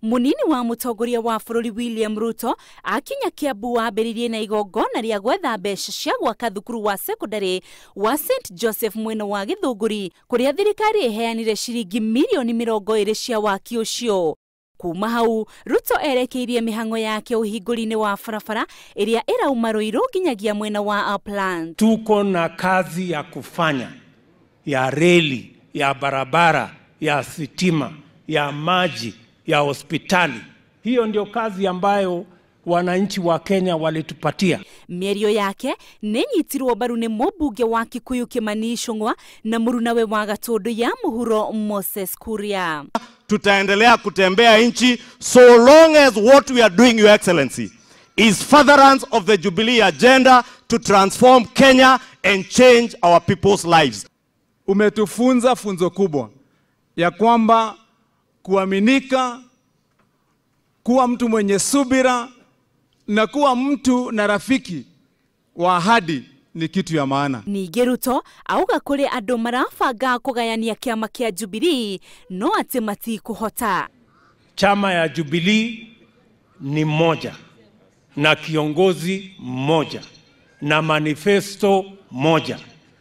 Munini wa mutongoria wa bũrũri William Ruto akinya Kiambu wambĩrĩirie na igongona rĩa gwetha mbeca cia gwaka thukuru wa sekondari wa St Joseph mwena wa Githũngũri, kũrĩa thirikari ĩheanire ciringi mirioni 20 cia waki ũcio. Kuma hau Ruto erekeirie mĩhang'o yake ũhingũri-inĩ wa barabara ĩrĩa ĩrauma Ruiru nginyagia mwena wa Upland. Tuko na kazi ya kufanya ya reli, ya barabara, ya sitima, ya maji, ya hospitali. Hiyo ndio kazi ambayo wananchi wa Kenya walitupatia. Mĩario yake nĩnyitirwo mbaru nĩ mũmbunge wa Kikuyu Kimani Ichung'wa na mũrunawe wa Gatũndũ ya Mũhuro Moses Kuria. Tutaendelea kutembea nchi so long as what we are doing, Your Excellency, is furtherance of the Jubilee agenda to transform Kenya and change our people's lives. Umetufunza funzo kubwa ya kwamba kuaminika, kuwa mtu mwenye subira na kuwa mtu na rafiki wa ahadi ni kitu ya maana. Ningĩ Ruto auga kũrĩ andũ marabanga kũgayania kĩama kĩa Jubilee no atĩ matikũhota. Chama ya Jubilee ni moja na kiongozi mmoja na manifesto moja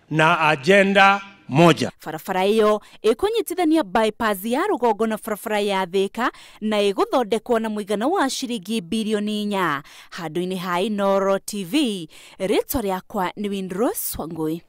na agenda moja. Barabara ĩyo ĩkũnyitithania bypass ya rũgongo na barabara ya Thika na ĩgũthondekwo na mũigana wa ciringi birioni 4. Handũ-inĩ ha Inooro TV, rĩtwa rĩakwa nĩ Windrose Wangui.